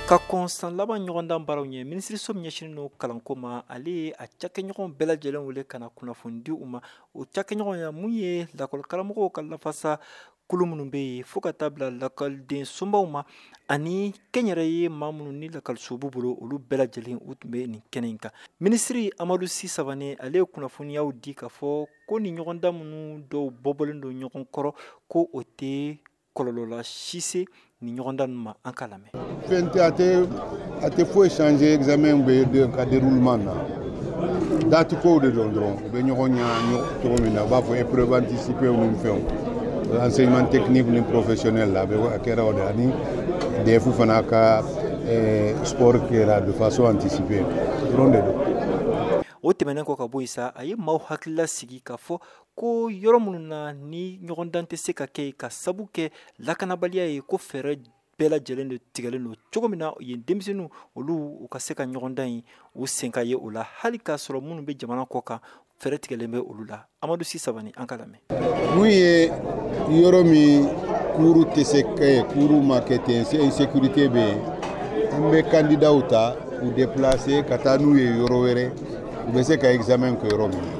Ka kɔn san laban ɲɔgɔndan baaraw ɲɛ, minisiriso min ɲɛsinnen don kalanko ma, ale ye a cakɛɲɔgɔn bɛɛ lajɛlen wele ka na kunnafoni di u ma. O cakɛɲɔgɔnya mun ye lakɔlikaramɔgɔw ka lafasa kulu minnu bɛ yen, fo ka taa bila lakɔliden somaw ma, ani kɛnyɛrɛye maa minnu ni lakɔliso b'u bolo, olu bɛɛ lajɛlen u tun bɛ nin kɛnɛ in kan. Minisiri Amadu Si Savane, ale ye kunnafoniyaw di k'a fɔ ko ni ɲɔgɔndan minnu dɔw bɔbɔlen don ɲɔgɔn kɔrɔ, ko o tɛ kɔlɔlɔ la si se ni ɲɔgɔndan ninnu ma. An k'a lamɛn. Fɛn tɛ, a tɛ foyi changer examen bɛ ka déroulement na. Date kow de don dɔrɔn, u bɛ ɲɔgɔn ɲa cogo min na, u b'a fɔ épreuve anticipée ni fɛnw. Enseignement technique ni professionnel la, a bɛ a kɛra o de, ani DEF fana ka sport kɛra de façon anticipée dɔrɔn de don. O tɛmɛnen kɔ ka bɔ yen sa, a ye maaw hakilila sigi k'a fɔ ko yɔrɔ minnu na ni ɲɔgɔndan tɛ se ka kɛ ka sabu kɛ lakanabaliya ye, ko fɛɛrɛ bɛɛ lajɛlen de tigɛlen don cogo min na yen denmisɛnninw olu u ka se ka ɲɔgɔndan in u sen ka ye o la, hali k'a sɔrɔ minnu bɛ jamana kɔ kan, fɛɛrɛ tigɛlen bɛ olu la. Amadu Si Sabani, an ka lamɛn. Mun ye yɔrɔ min cours tɛ se kɛ, cours ma kɛ ten, insécurité bɛ yen, an bɛ candidatw ta k'u déplacer ka taa n'u ye yɔrɔ wɛrɛ, u bɛ se ka examen kɛ yɔrɔ min na.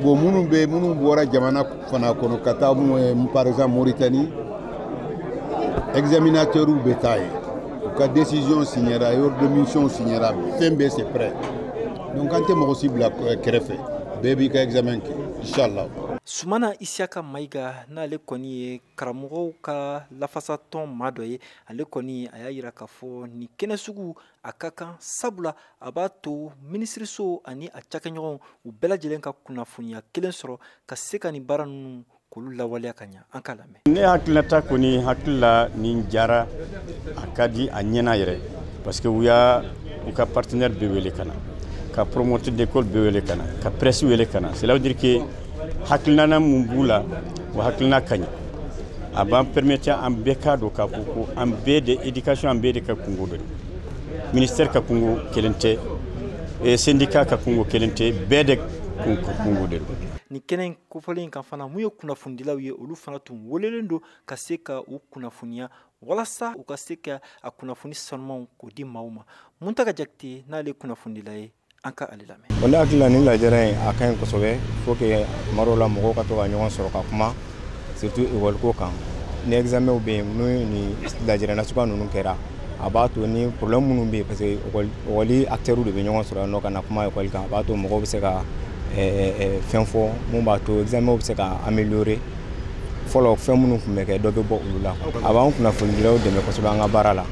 Bon, minnu bɛ minnu bɔra jamana fana kɔnɔ ka taa, par exemple Mauritanie, examinateurs bɛ taa yen, u ka décision signera, yɔrɔ de mission signera, fɛn bɛɛ c'est prêt. Donc an tɛ mɔgɔ si bila kɛrɛfɛ, bɛɛ b'i ka examen kɛ, inchallah. Sumana Isiyaka Mayiga, n'ale kɔni ye karamɔgɔw ka lafasatɔn maa dɔ ye, ale kɔni a y'a yira k'a fɔ nin kɛnɛ sugu a ka kan, sabula a b'a to minisiriso ani a cakɛɲɔgɔnw u bɛɛ lajɛlen ka kunnafoniya kelen sɔrɔ ka se ka nin baara ninnu k'olu lawaleya ka ɲa. An k'a lamɛn. Ne hakilinata kɔni, hakili la nin jara, a ka di, a ɲɛna yɛrɛ, parce que u y'a u ka partenaire bɛɛ wele ka na, ka promoteur d'école bɛɛ wele ka na, ka presse wele ka na. Cela veut dire que hakilinana mun b'u la, o hakilina ka ɲi. A b'an permettre an bɛɛ k'a dɔn k'a fɔ ko an bɛɛ de éducation, an bɛɛ de ka kungo dɔ, ministère ka kungo kelen tɛ, syndicat ka kungo kelen tɛ, bɛɛ de kungo de don. Nin kɛnɛ in kofɔlen in kan fana, mun ye kunnafonidilaw ye, olu fana tun welelen don ka se ka u kunnafoniya walasa u ka se ka a kunnafoni sanumanw k'o di maaw ma. Muntaga Jakite, n'ale kunnafonidila ye, an ka ale lamɛn. Bon, ne hakili la nin lajɛrɛ in a ka ɲi kosɛbɛ. Faut que tuma dɔw la mɔgɔw ka to ka ɲɔgɔn sɔrɔ ka kuma, surtout école ko kan. Ni examen bɛ yen, n'o ni lajɛrɛ nasuguya ninnu kɛra, a b'a to ni problème minnu bɛ yen, parce que école acteurs de bɛ ɲɔgɔn sɔrɔ yan nɔ ka na kuma école kan, a b'a to mɔgɔw bɛ se ka fɛn fɔ mun b'a to examen bɛ se ka améliorer. Fɔlɔ, fɛn minnu tun bɛ kɛ, dɔ bɛ bɔ olu la. A b'an kunnafonidilaw dɛmɛ kosɛbɛ an ka baara la,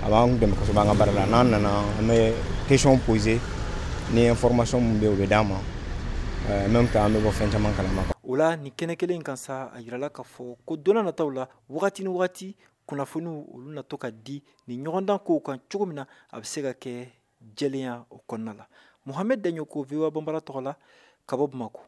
a b'an dɛmɛ kosɛbɛ an ka baara la. N'an nana, an bɛ question poser, ni information mun bɛ yen, o bɛ d'an ma. En même temps, an bɛ bɔ fɛn caman kalama. O la, nin kɛnɛ kelen in kan sa, a yirala k'a fɔ ko don nataw la, wagati ni wagati, kunnafoniw olu na to ka di nin ɲɔgɔndan kow kan cogo min na a bɛ se ka kɛ jɛlenya o kɔnɔna la. Mohamed Daɲoko, VOA Banbara tɔgɔ la, ka bɔ Bamako.